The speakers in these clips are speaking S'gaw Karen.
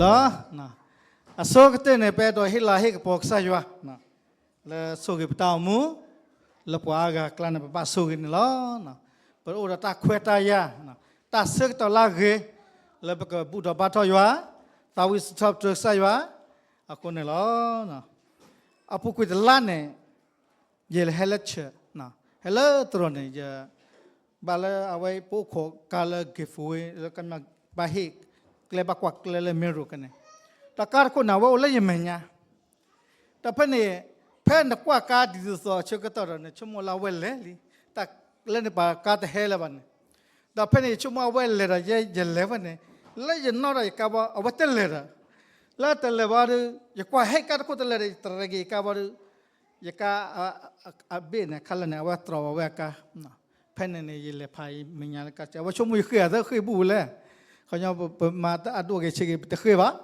လီၤ. အဆိကတၢၢ်န့ၣ် ပအဲၣ်ဒိးဟ့ၣ်လၤဟ့ၣ်ကပီၤကစၢ်ယွၤ လၢဆိၣ်ဂ့ၤပတၢ်အိၣ်မူ, လၢပှၤအါဂၤအကျါန့ၣ် ပဘၣ်ဆိၣ်ဂ့ၤန့ၣ်လီၤ. ပအိၣ်ဒီးတၢ်ခွဲးတၢ်ယာ်, တၢ်ဆၢကတီၢ်လၢအဂ့ၤ, လၢပကဘူၣ်ထီၣ်ဘါထီၣ်ယွၤ, သးဝံၣ်စံးထီၣ်ပတြၢၤကစၢ်ယွၤ, အဃိန့ၣ်လီၤ. အပူၤကွံာ်တလါန့ၣ် ယဟဲလၢ church, ဟဲလၢသရိာ်န့ၣ် ယ ဘၣ်လၢအဝဲပအိၣ်ခိးကါလၢ giveaway လၢကညီဘၣ်ဟ့ၣ်ကျဲ ဘၣ်ကွၢ်ကျဲလၢ main road ကန့ၣ်, ဒီးကါတခိၣ်န့ၣ် အဝဲအိၣ်လၢယမဲာ်ညါ, ဒီးဖဲန့ၣ် ဖဲနကွၢ်ကါဒ်သိးသိးအဆၢကတီၢ်ဒီး နဆိကမိၣ်လၢအဝဲလဲၤလံ, တၢ်လၢန့ၣ်ပှၤကါတဟဲလၢၤဘၣ်န့ၣ်, ဒီးဖဲန့ၣ် ယဆိကမိၣ်အဝဲလဲၤဒီး ယဲယလဲၤဝဲန့ၣ်, လၢယနီၣ်ဒီးယကါဘီ အဝဲတလဲၤဒီး, လၢတလဲၤဘၣ်ဒီး ယကွၢ်ဟဲကါတခိၣ်တလဲၤဒီး ယတရံးက့ၤယကါဘီဒီး ယကါ အဘ့ၣ်န့ၣ် ခါလၢာ်န့ၣ် အဝဲတြီဝဲအကါ, ဖဲန့ၣ်န့ၣ် ယလဲၤဖးယမဲာ်ညါလၢကါစၢ် အဝဲဆိကမိၣ်ယဃ့ၢ်အသးဃ့ၢ်ဘူၣ်ဝဲလဲၣ်, ခီညီ ပမၤတၢ်အဒိၣ်ဂ့ၤဆံးဂ့ၤ ပတဃ့ၢ်ဘၣ်,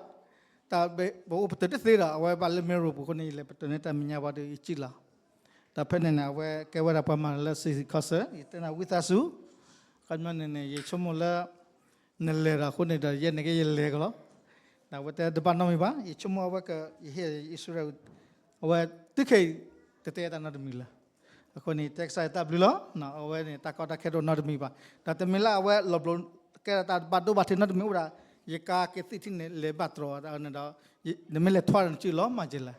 တၢ်ပအိၣ်ပတုာ်တသ့ဒီး အဝဲဘၣ်လၢ main road ပူၤအဃိန့ၣ် ယလဲၤပတုာ်န့ၢ်တၢ်မဲာ်ညါဘၣ်ဒီး ယစံၣ်လီၤ, ဒီးဖဲန့ၣ်န့ၣ် အဝဲကဲဝဲဒၣ်ပှၤမၤလၢ city council ယတဲနၤဝံသးစူၤ, ခီညီန့ၣ်န့ၣ် ယဆိကမိၣ်လၢ နလဲၤဒီးအဃိန့ၣ်ဒီး ယဲန့ၣ်က့ယလဲၤကလီၤ, ဒီးအဝဲတဲတဘၣ်နီတမံၤဘၣ်, ယဆိကမိၣ်အဝဲက ယဟ့ၣ်အံၣ်စရ့လး အဝဲတုၤခဲအံၤ တတဲတၢ်နီတမံၤလၢၤ, အဃိန့ၣ် ယတဲကစၢ်ယွၤတၢ်ဘျုးလီၤ, အဝဲန့ၣ် တၢ်ကီတၢ်ခဲတအိၣ်နီတမံၤဘၣ်, ဒီးတမ့ၢ်လၢအဝဲလီၤဘျိးကဲထီၣ်တၢ်ဘၣ်ဒိဘၣ်ထံးနီတမံၤအိၣ်ဒၣ်, ယကါကသံၣ်ထံန့ၣ် လဲၤဘၣ်တြီအီၤန့ၣ်ဒီး, နမ့ၢ်လဲၤထွါဒီးနစုလီၤမၤက့ၤလဲၣ်,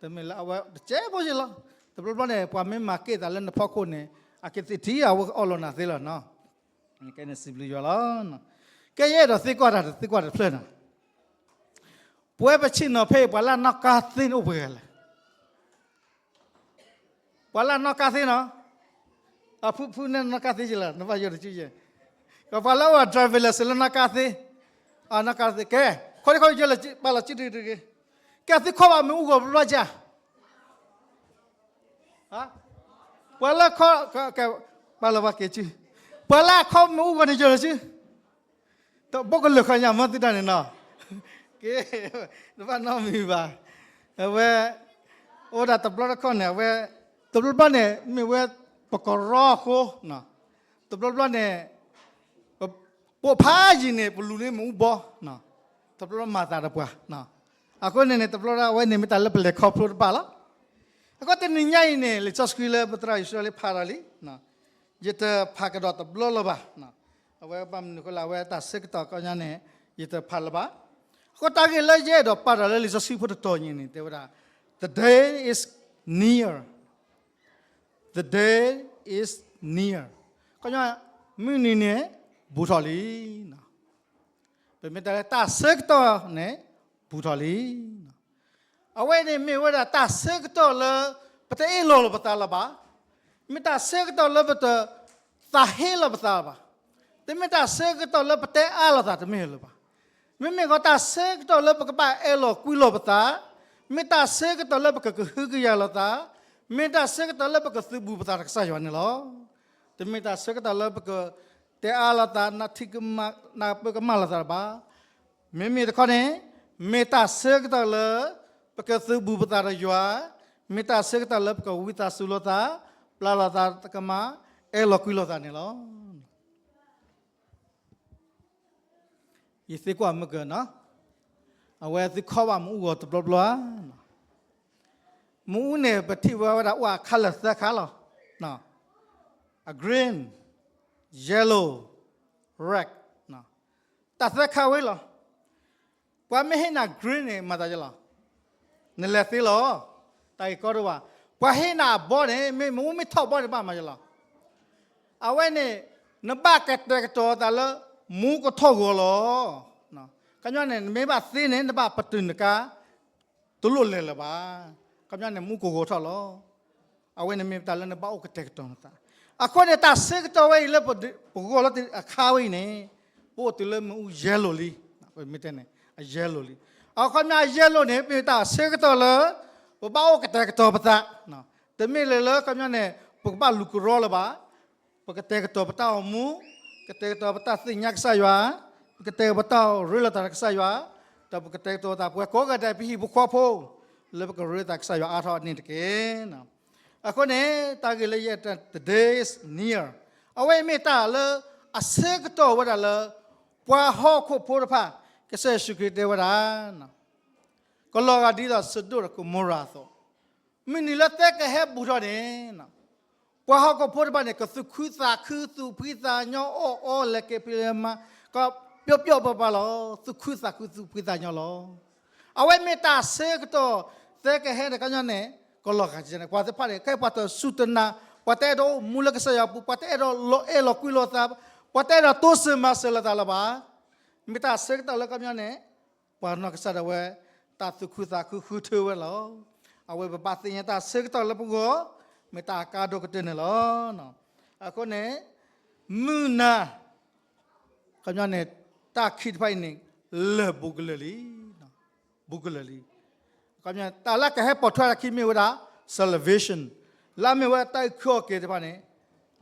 တမ့ၢ်လၢအဝဲတကဲဖိယ့လီၤ, တဘျီဘျီန့ၣ် ပှၤမ့ၢ်မၤက့ၤသးလၢနဖီခိၣ်န့ၣ် အကသံၣ်ထံအဝဲအီၣ်လီၤနၤသ့လီၤ, ကဲန့ၣ်စံးဘျုးယွၤလီၤ, ကဲယအဲၣ်ဒိးသံကွၢ်တၢ်တသံကွၢ်တဖျၢၣ်န့ၣ် ပဝဲပဆ့ၣ်နီၤဖဲအံၤ ပှၤလၢအနီၣ်ကါသ့န့ၣ်အိၣ်ပှဲၤဂၤလဲၣ်, ပှၤလၢအနီၣ်ကါသ့နီၤ, အဖုဖုန့ၣ်နီၣ်ကါသ့ယဲလီၤ နဘၣ်ယိၣ်တက့ၢ်ယဲ, ပှၤလၢအအိၣ် driver license လၢနီၣ်ကါသ့, အနီၣ်ကါသ့ ကဲ, ခီဒံခီယဲလီၤ ပာ်လီၤစုတဂ့ၤတဂ့ၤ, ကဲသုခီဘၣ်မ့ၣ်အူဂီၤဘျီဘျီကါ ပှၤလၢခီ, ပာ်လီၤဘၣ်က့ၤစု, ပှၤလၢအခီမ့ၣ်အူဂီၤန့ၣ်ယဲလီၤစု, တဘိကလၢာ်ခီညါမ့ၢ်သုတၢ်န့ၣ်နီၤ, ကဲ, တဘၣ်နီတမံၤဘၣ်, အဝဲ, အိၣ်ဒၣ်တဘျီတခီၣ်န့ၣ် အဝဲ, တဘျီဘျီန့ၣ် မ့ၢ်ဝဲ, ပကရီအဃိ, တဘျီဘျီန့ၣ်, ပိာ်ဖးယံာ်န့ၣ် ပလူၤန့ၢ်မ့ၣ်အူဘီ, တဘျီဘျီမၤသးဒီးပှၤ, အဃိန့ၣ်န့ၣ် တဘျီဘျီအဝဲန့ၣ်မ့ၢ်တၢ်လၢပလဲၤခီဖျိတဘၣ်လီၤ, အဃိတနံၤညါအံၤန့ၣ် လံာ်စီဆှံလၢပသရၣ်အံၣ်စရ့လးဖးဒီးလံ ယတဖးကဒီးတဘျီလၢၤဘၣ်, အဝဲဘၣ်မနုၤအဃိလၢအဝဲတၢ်ဆၢကတီၢ်ခီညါန့ၣ် ယတဖးလၢၤဘၣ်, အဃိတၢ်ဂ့ၢ်လၢယအဲၣ်ဒိးပာ်ဒီးလၢလံာ်စီဆှံဖိတတီၤညါန့ၣ် တဲဝဲဒၣ်, The day is near, the day is near, ခီညါ, မုၢ်နံၤန့ၣ်, ဘူးထီၣ်လံ ပမ့ၢ်တဲလၢတၢ်ဆၢကတီၢ်န့ၣ်, ဘူးထီၣ်လံ, အဝဲန့ၣ်မ့ၢ်ဝဲဒၣ်တၢ်ဆၢကတီၢ်လၢ ပတအ့ၣ်လိာ်လီၤပသးလၢၤဘၣ်, မ့ၢ်တၢ်ဆၢကတီၢ်လၢပတ, သးဟ့လိာ်ပသးလၢၤဘၣ်, တမ့ၢ်တၢ်ဆၢကတီၢ်လၢပတဲအါလိာ်သးတမ့ၢ်လၢၤဘၣ်, မ့မ့ၢ်ဃီတၢ်ဆၢကတီၢ်လၢပကဘၣ်အဲၣ်လိာ်ကွံလိာ်ပသး, မ့ၢ်တၢ်ဆၢကတီၢ်လၢပကကဟုကယာ်လိာ်သး, မ့ၢ်တၢ်ဆၢကတီၢ်လၢပကသုးဘူးပသးဒီးကစၢ်ယွၤန့ၣ်လီၤ. တမ့ၢ်တၢ်ဆၢကတီၢ်လၢပကတဲအါလိာ်သး, နၢ်ထံကမၣ်, နၢ်ပၢၢ်ကမၣ်လိာ်သးတဘၣ်. မ့မ့ၢ်တခီန့ၣ်, မ့ၢ်တၢ်ဆၢကတီၢ်လၢ ပကသုးဘူးပသးဒီးယွၤ, မ့ၢ်တၢ်ဆၢကတီၢ်လၢပကဝံသးစူၤလိာ်သး, ပျၢ်လိာ်သးတကမၣ်, အဲၣ်လိာ်ကွံလိာ်သးန့ၣ်လီၤ. ယသံကွၢ်မုၢ်ကၢနီၤ, အဝဲသုခီဘၣ်မ့ၣ်အူဂီၤတဘျီဘျီဧါ. မ့ၣ်အူန့ၣ် ပထံၣ်ဝဲဝဲဒၣ်အိၣ်အခါလၢာ်သၢခါလီၤ. အ green, yellow, red, တၢ်သၢခါဝဲလီၤ. ပှၤမ့ၢ်ဟ့ၣ်နၤ green န့ၣ် မၤသးယလီၤ, နလဲၤသ့လီၤ. တၢ်ဂ့ၢ်ကီဒိၣ်ဘၣ်. ပှၤဟ့ၣ်နၤအဘီန့ၣ် မ့ၢ်မ့ၣ်အူမ့ၢ်ထီၣ်ဘီန့ၣ် ဘၣ်မၤယလီၤ. အဝဲန့ၣ် နဘၣ်ကတဲာ်ကတီၤသးလၢ မ့ၣ်အူကထီၣ်ဂီၤလီၤ. ခီပညီန့ၣ် နမ့ၢ်ဘၣ်သ့န့ၣ် နဘၣ်ပတုာ်နကါ တလိၣ်လဲၤလၢၤဘၣ်. ခီပညီန့ၣ် မ့ၣ်အူကဂီၤထီၣ်လီၤ. အဝဲန့ၣ်မ့ၢ်တၢ်လၢနဘၣ်အိၣ်ကတဲာ်ကတီၤနသး. အဃိန့ၣ် တၢ်ဆၢကတီၢ်ဝဲအံၤလၢပဂီၢ်လၢအခါဝဲအံၤန့ၣ် ပအိၣ်တုၤလၢမ့ၣ်အူ yellow လံ. ပမ့ၢ်တဲန့ၣ် အ yellow လံ. အခီပညီ yellow န့ၣ် မ့ၢ်တၢ်ဆၢကတီၢ်လၢ ပဘၣ်အိၣ်ကတဲာ်ကတီၤပသး. တမ့ၢ်လၢလၢခီပညီန့ၣ် ပကဘၣ်လူၤကရီလၢၤဘၣ်. ပကတဲာ်ကတီၤပတၢ်အိၣ်မူ, ကတဲာ်ကတီၤပတၢ်သ့ၣ်ညါကစၢ်ယွၤ, ပကတဲာ်ကတီၤပတၢ်ရ့လိာ်သးဒီးကစၢ်ယွၤ, ဒီးပကတဲာ်ကတီၤသးပဝဲကိးဂၤဒဲး ပဟံၣ်ဖိဃီဖိ လၢပကရ့လိာ်သးကစၢ်ယွၤအါထီၣ်န့ၣ်တက့ၢ်. အဃိန့ၣ် တၢ်ဂ့ၢ်လၢယဲ the day is near အဝဲအံၤမ့ၢ်တၢ်လၢအဆၢကတီၢ်ဝဲဒၣ်လၢ ပှၤဟီၣ်ခိၣ်ဖိတဖၣ် ကစၢ်ယ့ၣ်ၡူးခရံာ်တဲဝဲဒၣ်, ကလီၤဂာ်ဒ်သိးစဒိၣ်ဒီးကမိၤရၤအသိး, မုၢ်နံၤလၢသဲကဟဲဘူးထီၣ်န့ၣ်, ပှၤဟီၣ်ခိၣ်ဖိတဖၣ်န့ၣ် ကသူၣ်ခုသးခု သူၣ်ဖှံသးညီ အီၣ်အီလဲၤက့ၤဖံးလဲၤမၤ ကပျီပျီပၤပၤလီၤ. သူၣ်ခုသးခု သူၣ်ဖှံသးညီလီၤ. အဝဲမ့ၢ်တၢ်ဆၢကတီၢ် သဲကဟဲန့ၣ် ခီပညီန့ၣ် ကလီၤဂာ်ဒ်န့ၣ် ပှၤသ့ၣ်တဖၣ်န့ၣ် ခဲအံၤပှၤတစူၢ်တနာ်, ပှၤတအဲၣ်ဒိးအိၣ်မူလၢကစၢ်ယွၤအပူၤ, ပှၤတအဲၣ်ဒိးလီၤအဲၣ်လီၤကွံလိာ်သး, ပှၤတအဲၣ်ဒိးတိစၢၤမၤစၢၤလိာ်သးလၢၤဘၣ်. မ့ၢ်တၢ်ဆၢကတီၢ်လၢခီပညီန့ၣ် ပှၤနီၢ်ကစၢ်ဒၣ်ဝဲ တၢ်သူၣ်ခုသးခုဃုထၢဝဲလီၤ. အဝဲပဘၣ်သ့ၣ်ညါတၢ်ဆၢကတီၢ်လၢပဂီၢ် မ့ၢ်တၢ်အကါဒိၣ်ကတၢၢ်န့ၣ်လီၤ. အဃိန့ၣ် မုၢ်နၤ ခီပညီန့ၣ် တၢ်ခံးတဖၣ်အံၤန့ၣ် လၢာ်ဘူးကလၢာ်လံ, ဘူးကလၢာ်လံ. တၢ်လၢကဟဲပိာ်ထွဲတၢ်ခံးမ့ၢ်ဝဲဒၣ် salvation, လၢအမ့ၢ်ဝဲတၢ်အုၣ်က့ၤခီၣ်က့ၤတဖၣ်န့ၣ်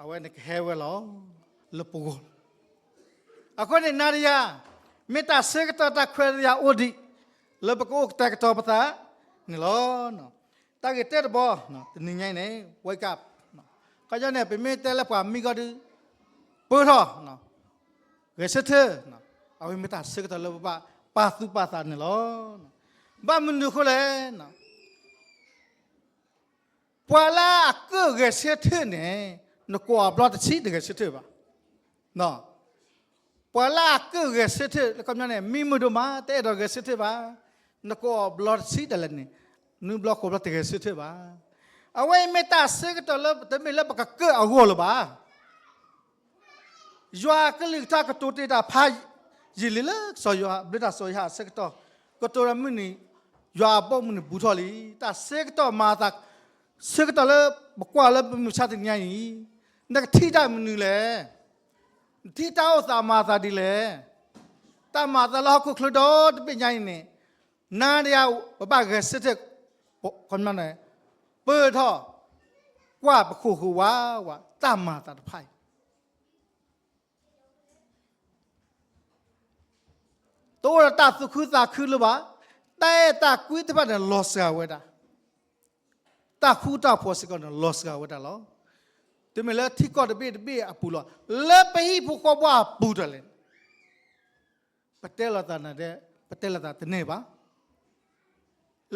အဝဲန့ၣ်ကဟဲဝဲလီၤ လၢပဂီၢ်လီၤ. အဃိန့ၣ် နၤဒီးယၤ မ့ၢ်တၢ်ဆၢကတီၢ်တၢ်ခွဲးတၢ်ယာ်အိၣ်ဒံး လၢပကအိၣ်ကတဲာ်ကတီၤပသးန့ၣ်လီၤ. တၢ်ဂ့ၢ်တၢတဘီ တနံၤညါအံၤန့ၣ် wake up, ခီပညီန့ၣ် ပမ့ၢ်တဲလၢပှၤမံကီဒု ပၢၢ်ထီၣ် ဂဲၤဆၢထၢၣ်, အဝဲမ့ၢ်တၢ်ဆၢကတီၢ်လၢပဘၣ်ပာ်သူၣ်ပာ်သးန့ၣ်လီၤ. ဘၣ်မနုၤအဃိလဲၣ်, ပှၤလၢအကၢၣ်ဂဲၤဆၢထၢၣ်န့ၣ် နကိးအဘျီတဆံတဂဲၤဆၢထၢၣ်ဘၣ်. ပှၤလၢအကၢၣ်ဂဲၤဆၢထၢၣ် ခီပညီန့ၣ် မံမုာ်ဒိၣ်မး တအဲၣ်ဒိးဂဲၤဆၢထၢၣ်ဘၣ်, နကိးအဘျီတဆံဒၣ်လဲာ်န့ၣ် နွံဘျီဃိးဘျီတဂဲၤဆၢထၢၣ်ဘၣ်. အဝဲအံၤမ့ၢ်တၢ်ဆၢကတီၢ်လၢတမ့ၢ်လၢပကကၢၣ်အဂီၢ်လၢၤဘၣ်. ယွၤအကလုၢ်ကထါကတိၤတ့ၢ်တၢ်ဖးယံာ်လံလၢကစၢ်ယွၤဘျုးတၢ်စီၤယိၤဟၣ်အဆၢကတီၢ်, ကတိၤဒီးမုၢ်နံၤ ယွၤအဘီအမုၢ်နံၤဘူးထီၣ်လံ. တၢ်ဆၢကတီၢ်မၤအသး, ဆၢကတီၢ်လၢပကွၢ်လၢပမုၢ်ဆါတနံၤညါအံၤ, နကထံၣ်တၢ်မနုၤလဲၣ်. နထံၣ်တၢ်အိၣ်သးမၤအသးဒ်လဲၣ်. တၢ်မၤအသးလၢဟီၣ်ခိၣ်ချၢဒီတဘ့ၣ်ညါအံၤန့ၣ်, နၤဒီးယၤ ပဘၣ်ဂဲၤဆၢထၢၣ်, ခီပညီန့ၣ် ပၢၢ်ထီၣ်, ကွၢ်ပခိၣ်ဃုာ်ဝးဝး တၢ်မၤအသးတဖၣ်အံၤ တအိၣ်ဒီးတၢ်သူၣ်ခုသးခုလၢၤဘၣ်. တၢ်အဲၣ်တၢ်ကွံတဖၣ်န့ၣ်လီၤစှၤဝဲဒၣ်, တၢ်ဃူတၢ်ဖိးစ့ၢ်ကီးန့ၣ်လီၤစှၤဝဲဒၣ်လီၤ. တမ့ၢ်လၢထံကီၢ်တဘ့ၣ်တဘ့ၣ်အပူၤလီၤ, လၢပဟံၣ်ဖိဃီဖိအပူၤဒၣ်လဲာ်န့ၣ် ပတဲလိာ်သးန့ၣ်, ပတဲလိာ်သးတန့ၢ်ဘၣ်.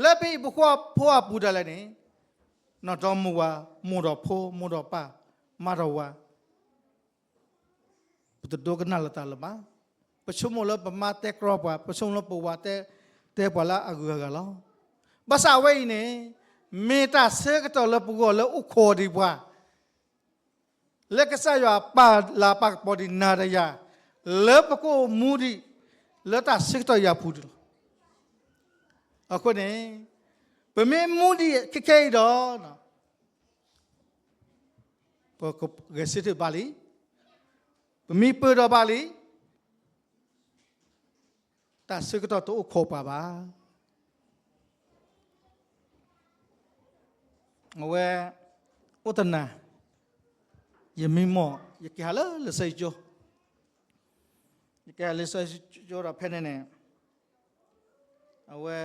လၢပဟံၣ်ဖိဃီဖိအပူၤဒၣ်လဲာ်န့ၣ်, နီၢ်ဒီမိၢ်ဝၤ, မိၢ်ဒီးဖိ, မိၢ်ဒီးပၢ်, မါဒီးဝၤ, ပတဒိကနၣ်လိာ်သးလၢၤဘၣ်. ပဆိကမိၣ်လၢပမါတဲကြီပှၤ, ပဆိကမိၣ်လၢပဝၤတဲ, တဲပှၤလၢအဂုၤအဂၤလီၤ. ဘၣ်ဆၣ်အဝဲအံၤန့ၣ်, မ့ၢ်တၢ်ဆၢကတီၢ်လၢပဂီၢ်လၢအိၣ်ခိးဒံးပှၤ လၢကစၢ်ယွၤပာ်လၤပာ်ကပီၤဒံးနၤဒီးယၤ, လၢပကအိၣ်မူဒံး လၢတၢ်ဆၢကတီၢ်အံၤအပူၤဒံးလီၤ. အဃိန့ၣ်, ပမ့ၢ်မူဒံးခဲခဲအံၤဒီး, ပဂဲၤဆၢထၢၣ်ဘၣ်လံ, ပမံပၢၢ်ဒီးဘၣ်လံ, တၢ်ဆၢကတီၢ်တအိၣ်ခိးပှၤဘၣ်. အဝဲ, အိၣ်တနၤ, ယမံမီၢ် ယကဟးလၢလံာ်စီဆှံကၠိ, ယကဟးလံာ်စီဆှံကၠိဒီးဖဲန့ၣ်န့ၣ်, အဝဲ,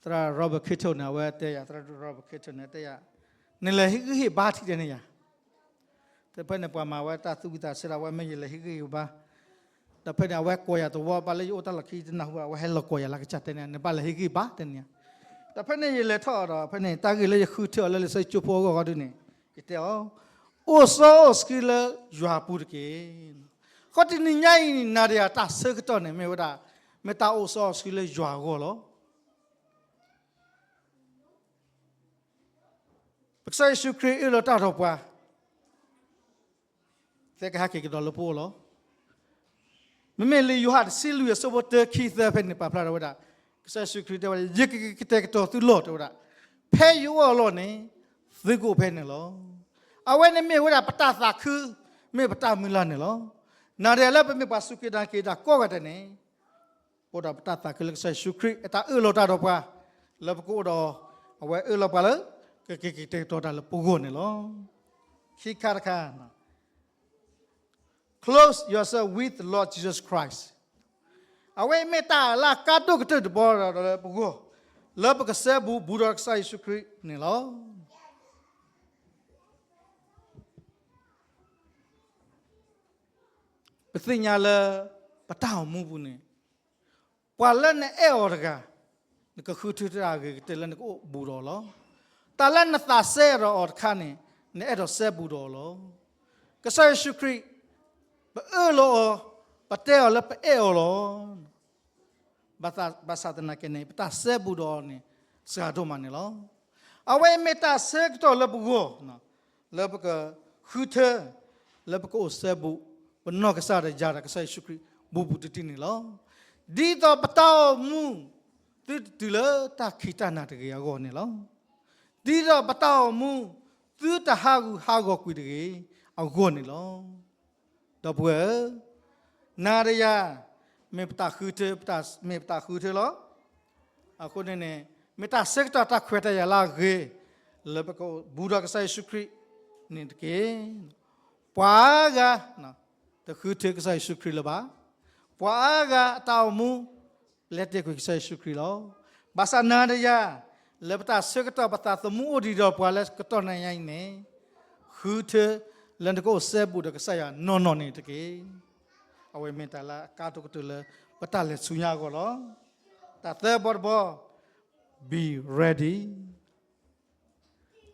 သရၣ် Robert Kito န့ၣ် အဝဲတဲယၤ, သရၣ် Robert Kito န့ၣ်တဲယၤ, နလဲၤဟ့ၣ်ဂံၢ်ဟ့ၣ်ဘါထံတဲန့ၣ်ယၤ တဖဲန့ၣ် ပှၤမၤဝဲတၢ်သူၣ်ဝံၣ်သးဆၢဒီး အဝဲမ့ၢ်ယလဲၤဟ့ၣ်ဂံၢ်ဟ့ၣ်ဘါ, ဒီးဖဲန့ၣ် အဝဲကိးယၤတဝီဘၣ်လၢယအိၣ်တၢ်လီၢ်ခံတနၢ်ဟူဘၣ်, အဝဲဟဲလီၤကိးယၤလၢကစၢ်တဲန့ၣ် နဘၣ်လဲၤဟ့ၣ်ဂံၢ်ဘါတဲန့ၣ်ယၤ. ဒီးဖဲန့ၣ် ယလဲၤထီၣ်ဒီး ဖဲန့ၣ် တၢ်ဂ့ၢ်လၢယဃုထၢအီၤလၢလံာ်စီဆှံကၠိဖိအဂီၢ်ဃီဒုန့ၣ်, ယတဲအီၤ, အိၣ်စီအိၣ်ဆှံလၢယွၤအပူၤတက့ၢ်. ဃီတနံၤညါအံၤ နၤဒီးယၤတၢ်ဆၢကတီၢ်န့ၣ် မ့ၢ်ဝဲဒၣ်, မ့ၢ်တၢ်အိၣ်စီအိၣ်ဆှံလၢယွၤအဂီၢ်လီၤ. ပကစၢ်ယ့ၣ်ၡူးခရံာ်အၢၣ်လီၤတၢ်ဒီးပှၤ, သဲကဟဲက့ၤကဒီးလၢပဂီၢ်လီၤ. မ့မ့ၢ်လံာ်ယိၤဟၣ်တဆံလွံၢ်အဆၢဖိတၢ ခံ သၢဖဲန့ၣ် ပာ်ဖျါထီၣ်ဝဲဒၣ်, ကစၢ်ယ့ၣ်ၡူးခရံာ်တဲဝဲဒၣ်, ယကကတဲာ်ကတီၤသုလီၢ်တဲဝဲဒၣ်, ဖဲယအိၣ်အလီၢ်န့ၣ်, သုကအိၣ်ဖဲန့ၣ်လီၤ. အဝဲန့ၣ်မ့ၢ်ဝဲဒၣ်ပတၢ်သးခု, မ့ၢ်ပတၢ်မုၢ်လၢ်န့ၣ်လီၤ. နၤဒီးယၤလၢပမ့ၢ်ပှၤစူၢ်က့ၤနာ်က့ၤတၢ်ကိးဂၤဒဲးန့ၣ် အိၣ်ဒီးပတၢ်သးခုလၢကစၢ်ယ့ၣ်ၡူးခရံာ် အတၢ်အၢၣ်လီၤတၢ်ဒီးပှၤ, လၢပကအိၣ်ဒီး, အဝဲအၢၣ်လီၤပှၤလၢ, ကက့ၤကတဲာ်ကတီၤတၢ်လၢပဂီၢ်န့ၣ်လီၤ. ခံခါတခါ, close yourself with the Lord Jesus Christ. အဝဲမ့ၢ်တၢ်လၢအကါဒိၣ်ကတၢၢ်တဘီဒီးလၢပဂီၢ်, လၢပကစဲဘူးဘူးဒီးကစၢ်ယ့ၣ်ၡူးခရံာ်န့ၣ်လီၤ. ပသ့ၣ်ညါလၢပတၢ်အိၣ်မူပူၤန့ၣ်, ပှၤလၢနအဲၣ်အီၤတဂၤ, နကဃုထၢတၢ်အဂ့ၤကတၢၢ်လၢနကအိၣ်ဘူးဒီးအီၤလီၤ. တၢ်လၢနသးစဲဒီးအီၤတခါန့ၣ်, နအဲၣ်ဒိးစဲဘူးဒီးအီၤလီၤ. ကစၢ်ယ့ၣ်ၡူးခရံာ်, ပအၢၣ်လီၤအီၤ, ပတဲအီၤလၢပအဲၣ်အီၤလီၤ. ဘၣ်ဆၣ်သနာ်က့န့ၣ် ပတၢ်စဲဘူးဒီးအီၤန့ၣ် စှၤဒိၣ်မးန့ၣ်လီၤ. အဝဲအံၤမ့ၢ်တၢ်ဆၢကတီၢ်လၢပဂီၢ်, လၢပကဃုထၢ, လၢပကအိၣ်စဲဘူး, ပနီၢ်ကစၢ်ဒီးယၤဒီးကစၢ်ယ့ၣ်ၡူးခရံာ် ဘူးဘူးတံၢ်တံၢ်န့ၣ်လီၤ. ဒ်သိးပတၢ်အိၣ်မူ သုတတုၤလၢတၢ်ခံးတၢ်နၤတဂ့ၤအဂီၢ်န့ၣ်လီၤ. ဒ်သိးပတၢ်အိၣ်မူ သုတဟးဂူာ်ဟးဂီၤကွံာ်တဂ့ၤအဂီၢ်န့ၣ်လီၤ. ဒီပုၢ်ဝဲၢ်ဧၢ, နၤဒီးယၤ, မ့ၢ်ပတၢ်ဃုထၢ, မ့ၢ်ပတၢ်ဃုထၢလီၤ. အဃိန့ၣ်န့ၣ်, မ့ၢ်တၢ်ဆၢကတီၢ်တၢ်ခွဲးတၢ်ယာ်လၢအဂ့ၤ, လၢပကဘူးဒီးကစၢ်ယ့ၣ်ၡူးခရံာ်န့ၣ်တက့ၢ်. ပှၤအါဂၤ တဃုထၢကစၢ်ယ့ၣ်ၡူးခရံာ်လၢၤဘၣ်. ပှၤအါဂၤအတၢ်အိၣ်မူ လဲၤတ့ၢ်ကွံာ်ကစၢ်ယ့ၣ်ၡူးခရံာ်လီၤ. ဘၣ်ဆၣ်နၤဒီးယၤ, လၢပတၢ်ဆၢကတီၢ်ပသးသမူအိၣ်ဒံးဒီးပှၤလၢကတီၢ်နံၤညါအံၤန့ၣ်, ဃုထၢလၢနကအိၣ်စဲဘူးဒီးကစၢ်ယွၤနီၢ်နီၢ်န့ၣ်တက့ၢ်. အဝဲမ့ၢ်တၢ်လၢအကါဒိၣ်ကတၢၢ်လၢ ပတၢ်လဲၤဆူညါအဂီၢ်လီၤ. တၢ်သၢဘီတဘီ, be ready.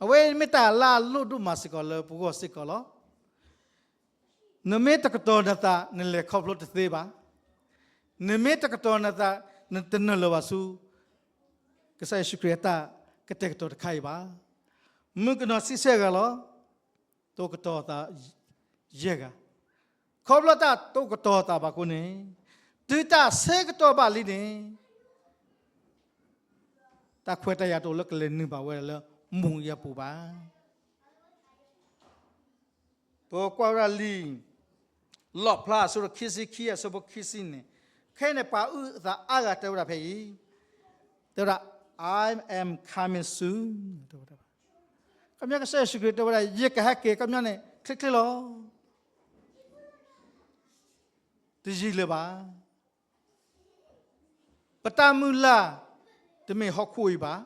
အဝဲမ့ၢ်တၢ်လၢအလိၣ်ဒိၣ်မးစ့ၢ်ကီးလၢပဂီၢ်စ့ၢ်ကီးလီၤ. နမ့ၢ်တကတီၤနသး နလဲၤခီဖျိတသ့ဘၣ်. နမ့ၢ်တကတီၤနသး နတနုာ်လီၤဘၣ်ဆူ ကစၢ်ယ့ၣ်ၡူးခရံာ်အတၢ်ကတဲာ်ကတီၤတခါအံၤဘၣ်. မုၣ်ကနီၤဆံဆဲၣ်ဂၤလီၤ. တအိၣ်ကတီၤသးယဲၢ်ဂၤ. ခီဖျိတၢ်တအိၣ်ကတီၤသးဘၣ်အဃိန့ၣ်, တုၤတၢ်ဆၢကတီၢ်ဘၣ်လံန့ၣ် တၢ်ခွဲးတၢ်ယာ်တအိၣ်လၢကလဲၤနုာ်ဘၣ်ဝဲဒၣ်လၢမူးအံၤအပူၤဘၣ်. ပကွၢ်ဝဲဒၣ်လံာ်လီၣ်ဖျါအဆၢဒိၣ်ခံဆံခံအဆၢဖိခံဆံန့ၣ်, ခဲအံၤန့ၣ် ပှၤအုၣ်အသးအါဂၤတဲဝဲဒၣ်ဖဲအံၤ, တဲဝဲဒၣ်, I am coming soon. တဲဝဲဒၣ်, ခီပညီကစၢ်ယ့ၣ်ၡူးခရံာ်တဲဝဲဒၣ် ယကဟဲက့ၤ ခီပညီန့ၣ် ချ့ချ့လီၤ. တယံာ်လၢၤဘၣ်. ပတၢ်မုၢ်လၢ် တမ့ၢ်ဟီၣ်ခိၣ်အံၤဘၣ်.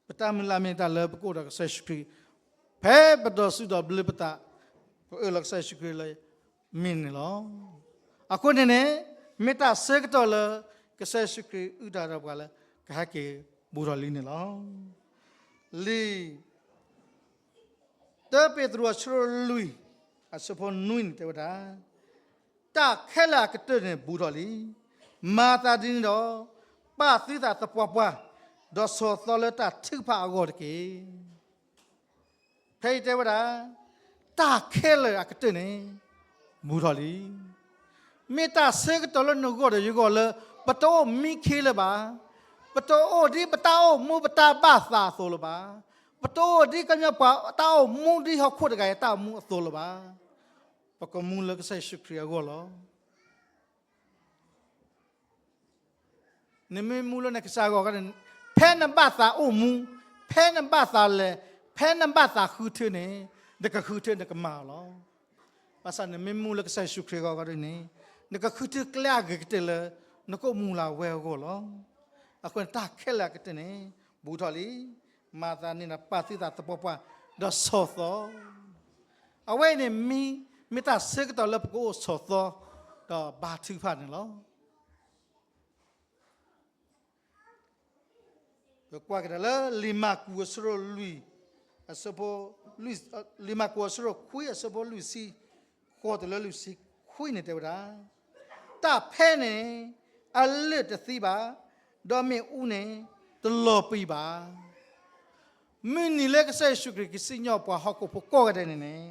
ပတၢ်မုၢ်လၢ်မ့ၢ်တၢ်လၢပကအိၣ်ဒီးကစၢ်ယ့ၣ်ၡူးခရံာ်, ဖဲပဒိးစူးဒိးဘျၢပသး, ပအၢၣ်လီၤကစၢ်ယ့ၣ်ၡူးခရံာ်လၢမ့ၢ်န့ၣ်လီၤ. အဃိန့ၣ်န့ၣ်, မ့ၢ်တၢ်ဆၢကတီၢ်လၢ ကစၢ်ယ့ၣ်ၡူးခရံာ်အုၣ်တၢ်ဒီးပှၤလၢ ကဟဲက့ၤဘူးထီၣ်လံန့ၣ်လီၤ. လံာ် တၢပ့းတရူးအဆၢဒိၣ်လွံၢ် အဆၢဖိနွံန့ၣ်တဲဝဲဒၣ်, တၢ်ခဲလၢာ်အကတၢၢ်န့ၣ်ဘူးထီၣ်လံ. မၤသးဒ်န့ၣ်ဒီး, ပာ်သုသးသပှၢ်ပှၢ်, ဒီးဆီၣ်သီလၢတၢ်ထုကဖၣ်အဂီၢ်တက့ၢ်. ဖဲအံၤတဲဝဲဒၣ်, တၢ်ခဲလၢာ်အကတၢၢ်န့ၣ် ဘူးထီၣ်လံ. မ့ၢ်တၢ်ဆၢကတီၢ်လၢနဂီၢ်ဒီးယဂီၢ်လၢ ပတအိၣ်မံခ့လၢၤဘၣ်. ပတအိၣ်ဒ်ပတၢ်အိၣ်မူပတၢ်ဘၣ်သးအသိးလၢၤဘၣ်. ပတအိၣ်ဒ်ကညီပှၤတၢ်အိၣ်မူဒ်ဟီၣ်ခိၣ်တဂၤအံၤတၢ်အိၣ်မူအသိးလၢၤဘၣ်. ပကမူလၢကစၢ်ယ့ၣ်ၡူးခရံာ်အဂီၢ်လီၤ. နမ့ၢ်မူလၢနကစၢ်အဂီၢ်န့ၣ်, ဖဲနဘၣ်သးအိၣ်မူ, ဖဲနဘၣ်သးလဲၤ, ဖဲနဘၣ်သးဃုထၢန့ၣ်, နကဃုထၢနကမၤအီၤလီၤ. ဘၣ်ဆၣ်နမ့ၢ်မူလၢကစၢ်ယ့ၣ်ၡူးခရံာ်အဂီၢ်ဒ်န့ၣ်, နကဃုထၢကျဲအဂ့ၤကတၢၢ်လၢ နကအိၣ်မူလၢအဝဲအဂီၢ်လီၤ. အဃိန့ၣ်တၢ်ခဲလၢာ်အကတၢၢ်န့ၣ် ဘူးထီၣ်လံ. မၤသးဒ်န့ၣ်ဒီးပာ်သုသးသပှၢ်ပှၢ်, ဒီးဆီၣ်သီ အဝဲအံၤန့ၣ် မ့ၢ်တၢ်ဆၢကတီၢ်လၢပကအိၣ်ဆီၣ်သီ, ဒီးဘါထုကဖၣ်န့ၣ်လီၤ. ပကွၢ်ကဒါလၢ လံာ်မၢ်ကူးအဆၢဒိၣ်လွံၢ်, အဆၢဖိ, လံာ်မၢ်ကူးအဆၢဒိၣ်ခွံအဆၢဖိလွံၢ်ဆံ, ဃိးတုၤလၢလွံၢ်ဆံခွံန့ၣ်တဲဝဲဒၣ်, တၢ်ဖဲန့ၣ် အလၢၢ်တသံဘၣ်, ဒီးမ့ၣ်အူန့ၣ် တလီၤပံာ်ဘၣ်. မုၢ်နံၤလၢကစၢ်ယ့ၣ်ၡူးခရံာ်ကစံၣ်ညီၣ်ပှၤဟီၣ်ခိၣ်ဖိကိးဂၤဒဲးန့ၣ်န့ၣ်,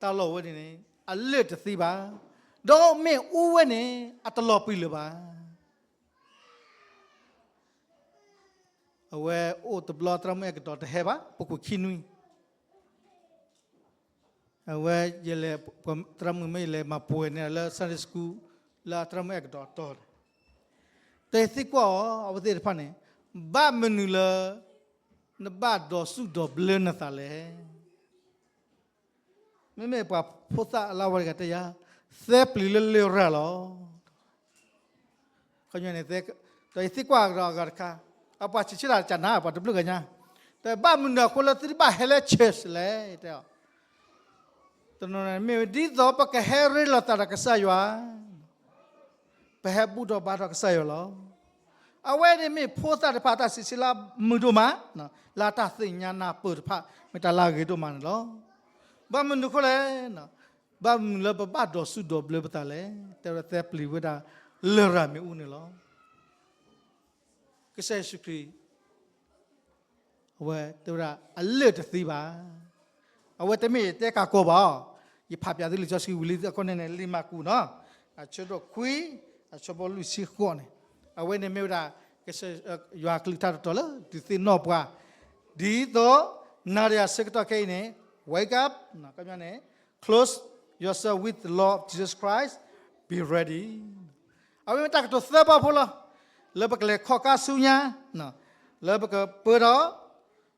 တၢ်လီၢ်ဝဲန့ၣ်န့ၣ် အလၢၢ်တသံဘၣ်, ဒီးမ့ၣ်အူဝဲန့ၣ် အတလီၤပံာ်လၢၤဘၣ်. အဝဲအိၣ်တဘျီသရၣ်မုၣ်အဲၣ်ကဒီးတဟဲဘၣ်, ပူၤကွံာ်ခံနွံ, အဝဲယလဲၤ, သရၣ်မုၣ်မ့ၢ်ယလဲၤမၤပှဲၤန့ၢ်လၢ Sunday School လၢအသရၣ်မုၣ်အဲၣ်ကဒီးအတီၤန့ၣ်, တသံကွၢ်အီၤ အဝဲသ့ၣ်တဖၣ်န့ၣ်, ဘၣ်မနုၤလၢ နဘၣ်ဒိးစူးဒိးဘျၢနသးလဲၣ်. မ့မ့ၢ်ပှၤဖိသၣ်လၢအဝဲတဂၤတဲယၤ, သဲပျံၤလၢလရာ်လီၤ. ခီပညီန့ၣ်, ဒီးယသံကွၢ်ကဒီးအဂၤတခါ, အပှၤဆံးဆံးတၢ်တကးနၤ ပှၤတဘျုးဂၤညါ, တဲဘၣ်မနုၤအဃိလၢသုတဘၣ်ဟဲလၢ church လဲၣ် တဲအီၤ. တနီၤန့ၣ်မ့ၢ်ဝဲဒ်သိးပကဟဲရ့လိာ်သးဒီးကစၢ်ယွၤ, ပဟဲဘူၣ်ထီၣ်ဘါထီၣ်ကစၢ်ယွၤလီၤ. အဝဲန့ၣ်မ့ၢ်ဖိသၣ်တဖၣ်အတၢ်ဆံးဆံးလၢမုာ်ဒိၣ်မး, လၢတၢ်သ့ၣ်ညါနၢ်ပၢၢ်တဖၣ် မ့ၢ်တၢ်လၢအဂ့ၤဒိၣ်မးန့ၣ်လီၤ. ဘၣ်မနုၤအဃိလဲၣ်, ဘၣ်မနုၤလၢပဘၣ်ဒိးစူၣ်ဒိးဘျၢပသးလဲၣ်, တဲဝဲဒၣ်သဲပျံၤဝဲဒၣ်လရာ်မ့ၣ်အူန့ၣ်လီၤ. ကစၢ်ယ့ၣ်ၡူးခရံာ် အဝဲတဲဝဲဒၣ် အလၢၢ်တသံဘၣ်. အဝဲတမ့ၢ်ယတဲကးကီးဘၣ်, ယဖးဖျါသုလံာ်စီဆှံဝံၤလံအဃိန့ၣ်န့ၣ် လံာ်မၢ်ကူးနီၤ, အဆၢဒိၣ်ခွံ, အဆၢဖိလွံၢ်ဆံဃိးန့ၣ်, အဝဲန့ၣ်မ့ၢ်ဝဲဒၣ် ကစၢ်ယွၤအကလုၢ်ကထါတတီၤလၢဒုးသ့ၣ်နီၣ်ပှၤ, ဒ်သိး နၤဒီးယၤဆၢကတီၢ်ခဲအံၤန့ၣ် wake up, ကန့ၣ် clothe yourself with the Lord Jesus Christ, be ready. အဝဲမ့ၢ်တၢ်ကတိၤသၢဘီဖိလီၤ. လၢပကလဲၤခီၣ်ကါဆူညါ, လၢပကပၢဒီး,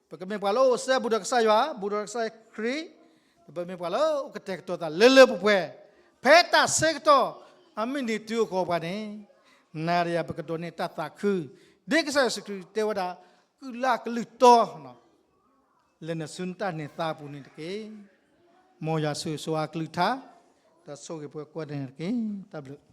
ပကမ့ၢ်ပှၤလၢအအိၣ်စဲဘူးဒီးကစၢ်ယွၤ, ဘူးဒီးကစၢ်ခရံာ်, ပမ့ၢ်ပှၤလၢအိၣ်ကတဲာ်ကတီၤသးလၢလၢပှဲၤပှဲၤ, ဖဲတၢ်ဆၢကတီၢ်အမုၢ်နံၤတုၤအိၣ်ကီးပှၤန့ၣ်, နၤဒီးယၤပကဒိးန့ၢ်တၢ်သးခု, ဒ်ကစၢ်ယ့ၣ်ၡူးခရံာ်တဲဝဲဒၣ်, ကုၢ်လၢ်ကလုၢ်တီ လဲၤနုာ်ဆူနတၢ်န့ၢ်သါအပူၤန့ၣ်တက့ၢ်. မ်ယွၤဆိၣ်ဂ့ၤဆိၣ်ဝါအကလုၢ်ကထါ, ဒီးဆိၣ်ဂ့ၤပှၤကိးဂၤဒဲးန့ၣ်တက့ၢ်. တၢ်ဘျုး